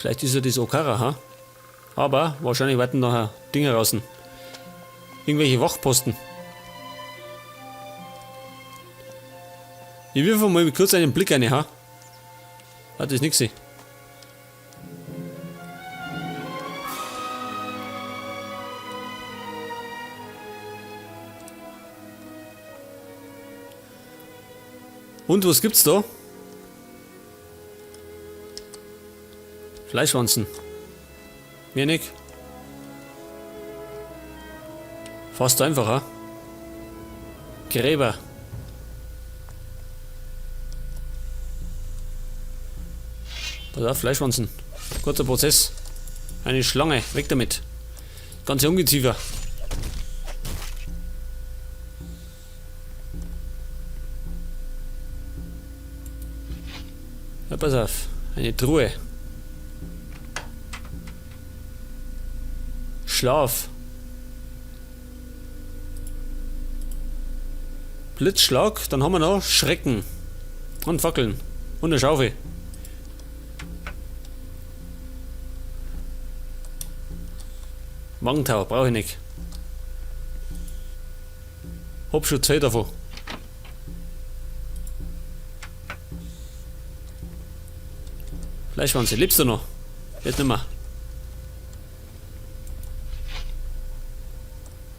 Vielleicht ist ja das Okara, ha? Aber wahrscheinlich warten nachher Dinge raus. Irgendwelche Wachposten. Ich wirf mal kurz einen Blick rein, ha? Ah, das ist nix. Und was gibt's da? Fleischwanzen. Mir nicht. Fast einfacher. Gräber. Pass auf, Fleischwanzen. Kurzer Prozess. Eine Schlange. Weg damit. Ganze Ungeziefer. Ja, pass auf. Eine Truhe. Schlaf. Blitzschlag, dann haben wir noch Schrecken. Und Fackeln. Und eine Schaufel. Mangentau, brauche ich nicht. Hab schon 2 davon. Fleischwanze, lebst du noch? Jetzt nicht mehr.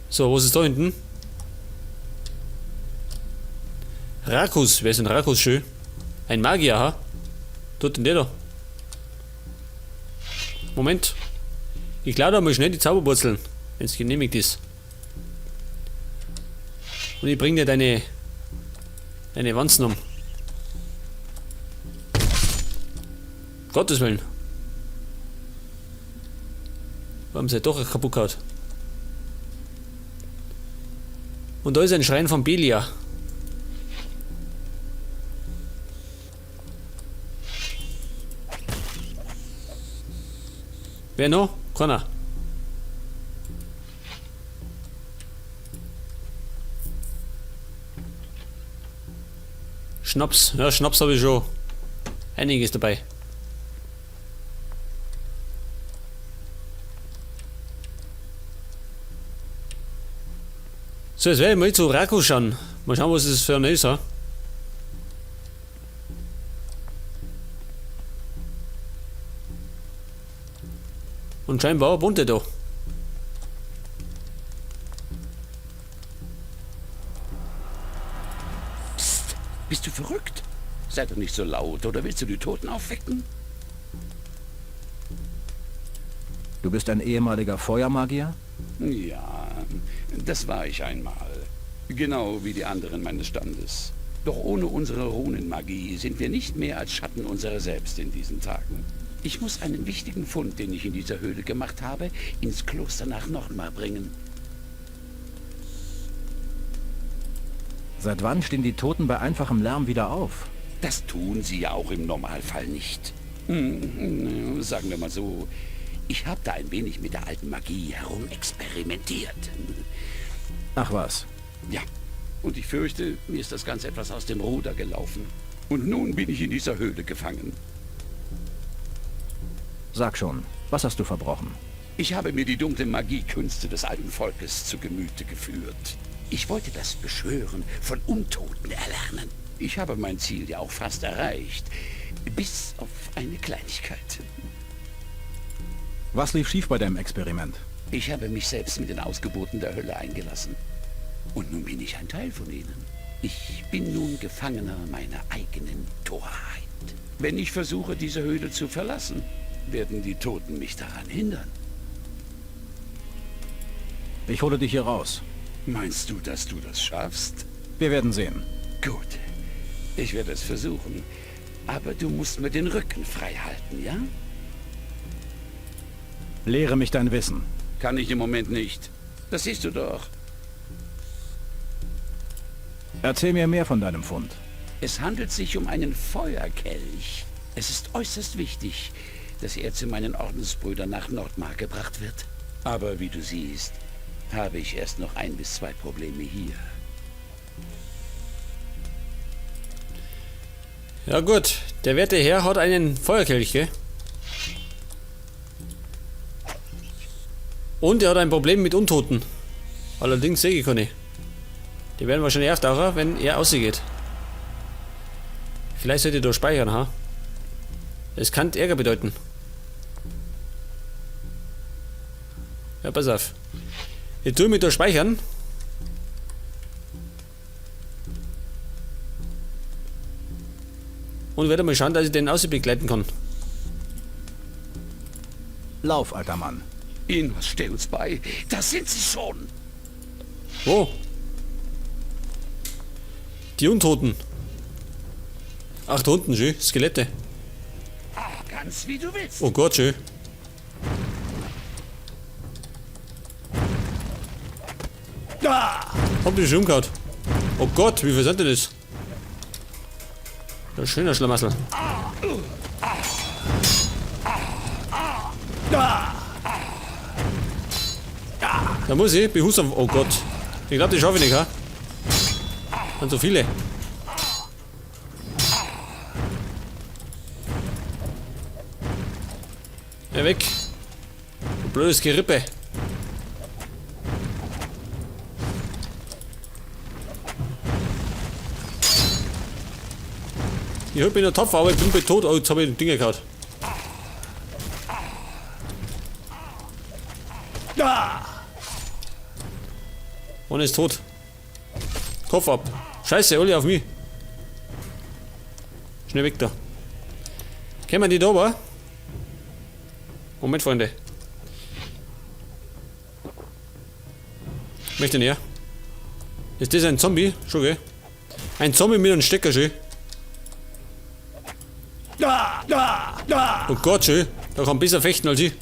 So, was ist da hinten? Rakus, wer ist denn Rakus schön? Ein Magier, ha? Tut denn der da? Moment. Ich lade mal schnell die Zauberwurzeln, wenn's genehmigt ist. Und ich bring dir deine Wanzen um. Gottes Willen. Warum sie doch kaputt gehauen? Und da ist ein Schrein von Belia. Wer noch? Keiner. Schnaps. Ja, Schnaps habe ich schon einiges dabei. So, jetzt werde ich mal zu Raku schauen. Mal schauen, was das für einer ist. Ha? Und scheinbar wohnt er da. Psst, bist du verrückt? Sei doch nicht so laut, oder willst du die Toten aufwecken? Du bist ein ehemaliger Feuermagier? Ja, das war ich einmal. Genau wie die anderen meines Standes. Doch ohne unsere Runenmagie sind wir nicht mehr als Schatten unserer selbst in diesen Tagen. Ich muss einen wichtigen Fund, den ich in dieser Höhle gemacht habe, ins Kloster nach Nordmar bringen. Seit wann stehen die Toten bei einfachem Lärm wieder auf? Das tun sie ja auch im Normalfall nicht. Sagen wir mal so, ich hab da ein wenig mit der alten Magie herumexperimentiert. Ach was. Ja, und ich fürchte, mir ist das Ganze etwas aus dem Ruder gelaufen. Und nun bin ich in dieser Höhle gefangen. Sag schon, was hast du verbrochen? Ich habe mir die dunklen Magiekünste des alten Volkes zu Gemüte geführt. Ich wollte das Beschwören von Untoten erlernen. Ich habe mein Ziel ja auch fast erreicht. Bis auf eine Kleinigkeit. Was lief schief bei deinem Experiment? Ich habe mich selbst mit den Ausgeburten der Hölle eingelassen. Und nun bin ich ein Teil von ihnen. Ich bin nun Gefangener meiner eigenen Torheit. Wenn ich versuche, diese Höhle zu verlassen, werden die Toten mich daran hindern. Ich hole dich hier raus. Meinst du, dass du das schaffst? Wir werden sehen. Gut. Ich werde es versuchen. Aber du musst mir den Rücken frei halten, ja? Lehre mich dein Wissen. Kann ich im Moment nicht. Das siehst du doch. Erzähl mir mehr von deinem Fund. Es handelt sich um einen Feuerkelch. Es ist äußerst wichtig, dass er zu meinen Ordensbrüdern nach Nordmar gebracht wird. Aber wie du siehst, habe ich erst noch 1 bis 2 Probleme hier. Ja gut, der werte Herr hat einen Feuerkelch, gell? Und er hat ein Problem mit Untoten. Allerdings sehe ich keine. Die werden wahrscheinlich auftauchen, wenn er ausgeht. Vielleicht sollte ich da speichern, ha? Es kann Ärger bedeuten. Ja, pass auf. Ich tue mich da speichern. Und werde mal schauen, dass ich den außen begleiten kann. Lauf, alter Mann. Innos, steh uns bei. Da sind sie schon. Wo? Die Untoten. Ach, da unten, schön. Skelette. Ah, ganz wie du willst. Oh Gott, schön. Hab die schon umgehauen. Oh Gott, wie viel sind denn das? Das ist schöner Schlamassel. Da muss ich behutsam. Oh Gott. Ich glaub, die schaffe ich nicht, ha? Sind so viele. Ja, weg. Du blödes Gerippe. Ich hab mich noch tapfer, aber ich bin bei tot. Oh, jetzt hab ich den Dinger gehauen. Und ist tot. Kopf ab. Scheiße, alle auf mich. Schnell weg da. Kennen wir die da, wa? Moment, Freunde. Möchte näher. Ist das ein Zombie? Schon, gell? Ein Zombie mit einem Stecker, schön. Oh Gott, schön. Da kann besser fechten als ich.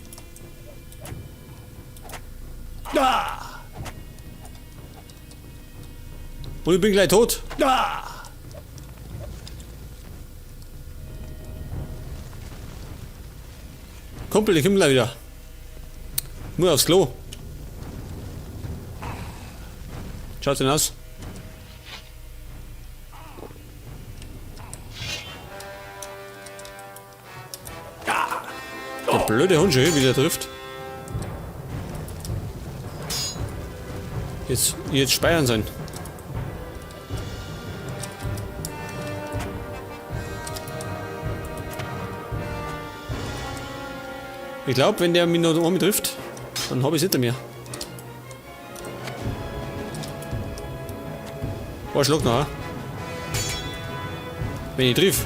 Und ich bin gleich tot. Kumpel, ich komm gleich wieder. Nur aufs Klo. Schaut's denn aus? Der blöde Hund schon wieder trifft. Jetzt speichern sollen. Ich glaub, wenn der mich noch einmal trifft, dann hab ich's hinter mir. Ein Schlag noch, ha? Wenn ich triff.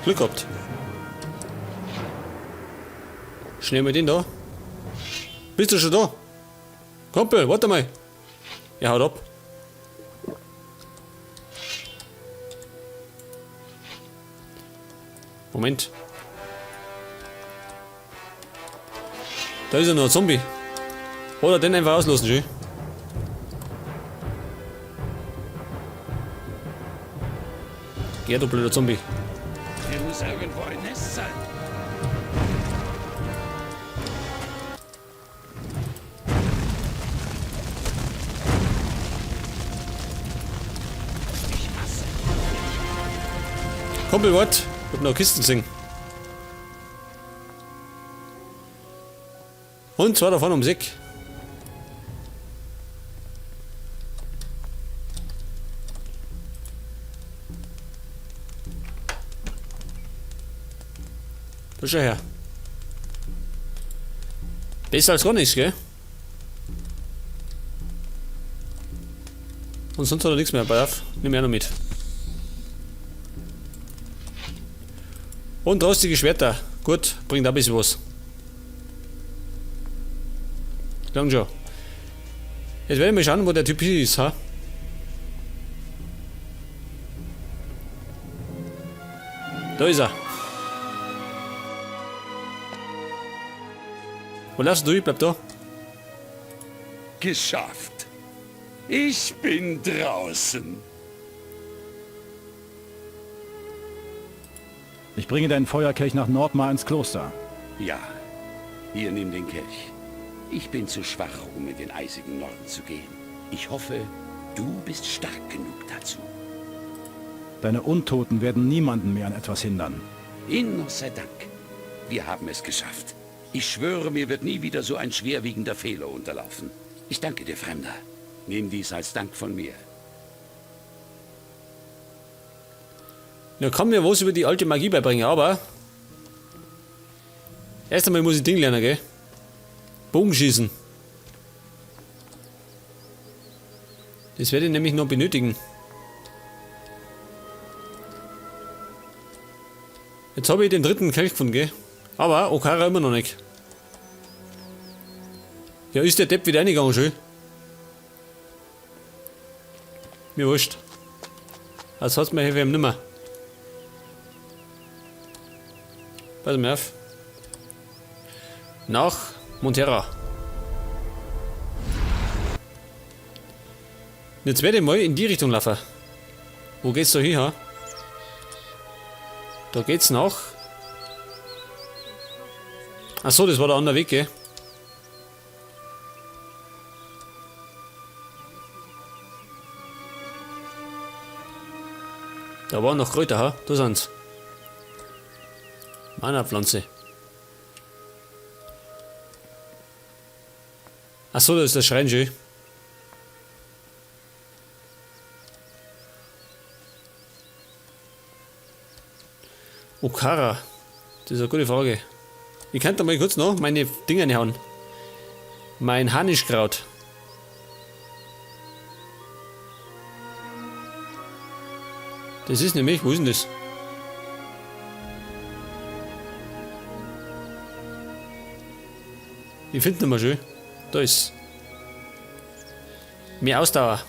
Glück gehabt. Schnell mal den da. Bist du schon da? Kumpel, warte mal. Er haut ab. Moment. Da ist ja noch ein Zombie. Oder den einfach auslassen, schön. Geh, du blöder Zombie. Hier muss irgendwo ein Nest sein. Ich hasse. Kumpel, wart. Ich hab noch Kisten gesehen. Und zwar da vorne ums Eck. Da schau her. Besser als gar nichts, gell? Und sonst hat er nichts mehr. Pass auf, nimm ich auch noch mit. Und rostige Schwerter. Gut, bringt auch ein bisschen was. Lang schon. Jetzt werde ich mal schauen, wo der Typ ist, ha? Da ist er. Wo laufst du? Ich bleib da. Geschafft. Ich bin draußen. Ich bringe deinen Feuerkelch nach Nordmar ins Kloster. Ja, hier nimm den Kelch. Ich bin zu schwach, um in den eisigen Norden zu gehen. Ich hoffe, du bist stark genug dazu. Deine Untoten werden niemanden mehr an etwas hindern. Innos sei Dank. Wir haben es geschafft. Ich schwöre, mir wird nie wieder so ein schwerwiegender Fehler unterlaufen. Ich danke dir, Fremder. Nimm dies als Dank von mir. Ja, kann mir was über die alte Magie beibringen, aber... Erst einmal muss ich Ding lernen, gell? Bogenschießen. Das werde ich nämlich noch benötigen. Jetzt habe ich den dritten Kelch gefunden, gell? Aber Okara immer noch nicht. Ja, ist der Depp wieder reingegangen, schön. Mir wurscht. Als hat's mir hier nimmer. Pass mal auf. Nach Montera. Jetzt werde ich mal in die Richtung laufen. Wo geht's da hin? Ha? Da geht's nach. Ach so, das war der andere Weg, gell? Da waren noch Kräuter, ha? Da sind's. Mana-Pflanze. Ach so, das ist der Schrein schön. Okara. Das ist eine gute Frage. Ich könnte mal kurz noch meine Dinger reinhauen. Mein Harnischkraut. Das ist nämlich, wo ist denn das? Ich finde ihn mal schön. Da ist. Mehr Ausdauer.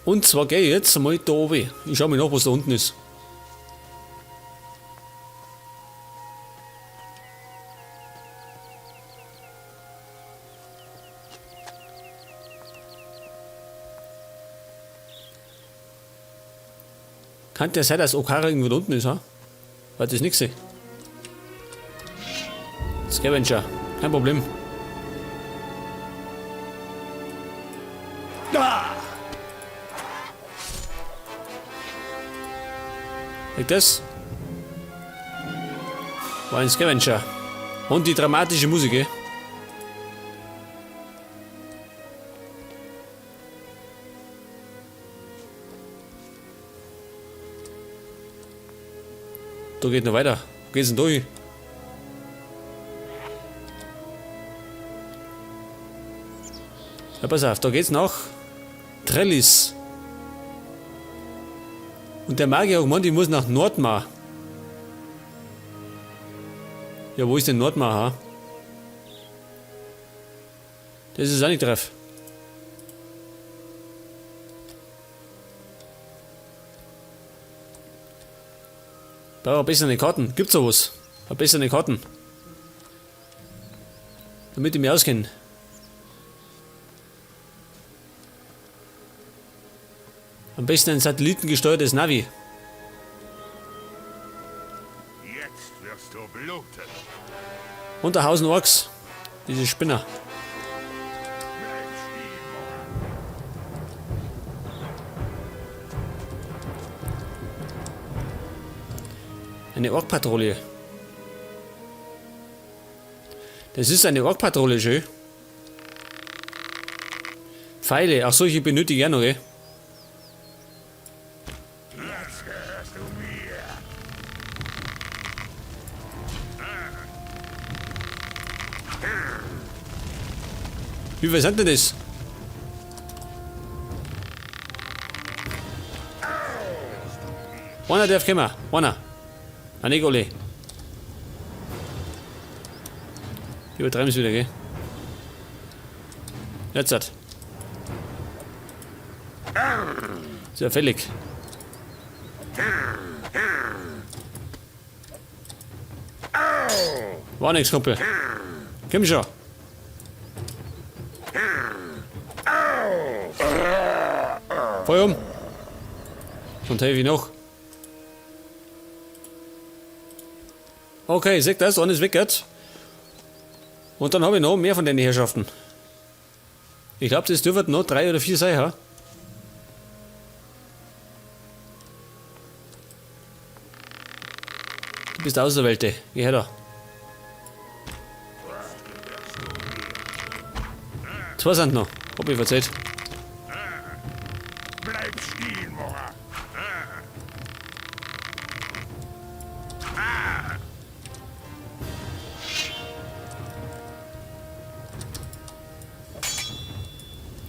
Und zwar gehe ich jetzt mal da oben. Ich schau mal nach, was da unten ist. Kann der sein, dass Okara irgendwo da unten ist, ha? Weil das nix. Scavenger, kein Problem. Liegt das? War ein Scavenger. Und die dramatische Musik, eh? Da geht noch weiter. Wo geht's denn da hin? Ja, pass auf, da geht's nach Trellis. Und der Magier hat gemeint, ich muss nach Nordmar. Ja, wo ist denn Nordmar, ha? Das ist auch nicht drauf. Brauche bessere Karten. Gibt's sowas? Bessere Karten. Damit ich mich auskenne. Am besten ein satellitengesteuertes Navi. Jetzt wirst du bluten. Und der Hausen Orks. Diese Spinner. Eine Ork-Patrouille. Das ist eine Ork-Patrouille, schön. Pfeile, ach solche benötige ich auch noch, gell? Jetzt gehörst du mir. Wie viel sind denn das? Einer darf kommen. Einer. Ah, nicht alle. Die übertreiben es wieder, gell? Jetzt hat. Ist ja fällig. War nix, Kumpel. Komm schon. Voll um. Und helfe ich noch. Okay, seht das, alles weg jetzt. Und dann habe ich noch mehr von den Herrschaften. Ich glaube, das dürften noch 3 oder 4 sein, ha? Du bist Auserwählte. Geh her da. 2 sind noch. Hab ich verzählt. Bleib stehen, Mora.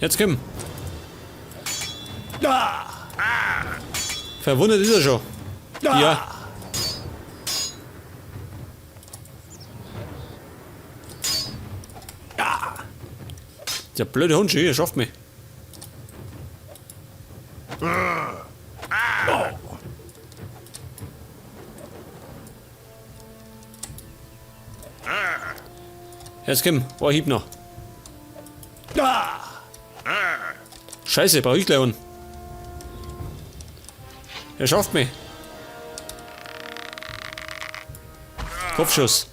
Jetzt komm. Verwundert ist er schon. Ja. Der blöde Hund schon hier, schafft mich. Jetzt komm, oh, Hieb noch. Scheiße, brauch ich gleich einen. Er schafft mich. Kopfschuss.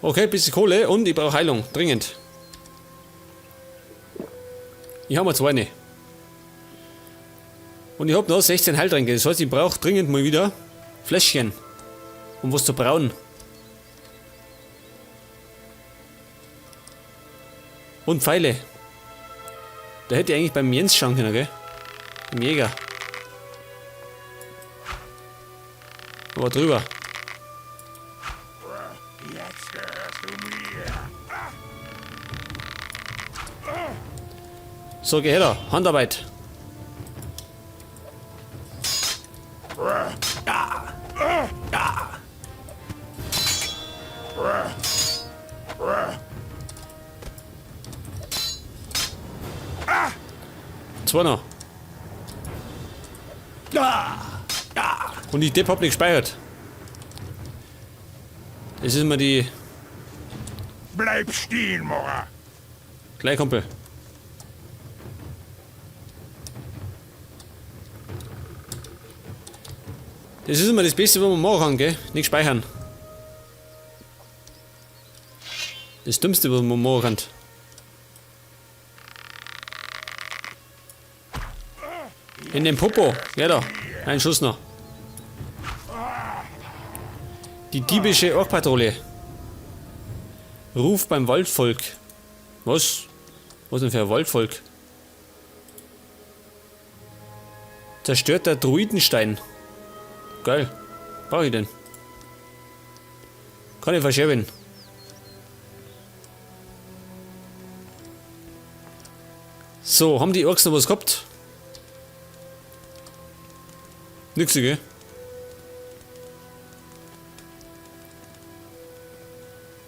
Okay, bisschen Kohle und ich brauche Heilung. Dringend. Ich hab mal 2 ne. Und ich hab noch 16 Heiltränke. Das heißt, ich brauch dringend mal wieder Fläschchen. Um was zu brauen. Und Pfeile. Da hätte ich eigentlich beim Jens schauen können, gell? Beim Jäger. Aber drüber. Jetzt gehörst du mir. So, geh her da. Handarbeit. 2 noch. Und die Depp hab nicht gespeichert. Das ist immer die... Bleib stehen, Mora. Gleich, Kumpel. Das ist immer das Beste, was man machen kann, gell? Nicht speichern. Das Dümmste, was man machen kann. In den Popo. Ja da. Ein Schuss noch. Die diebische Orkpatrouille. Ruf beim Waldvolk. Was? Was denn für ein Waldvolk? Zerstörter Druidenstein. Geil. Brauch ich den? Kann ich verscherben. So, haben die Orks noch was gehabt? Nix, gell?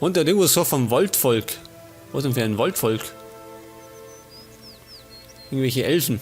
Und der hat irgendwas so vom Waldvolk. Was denn für ein Waldvolk? Irgendwelche Elfen.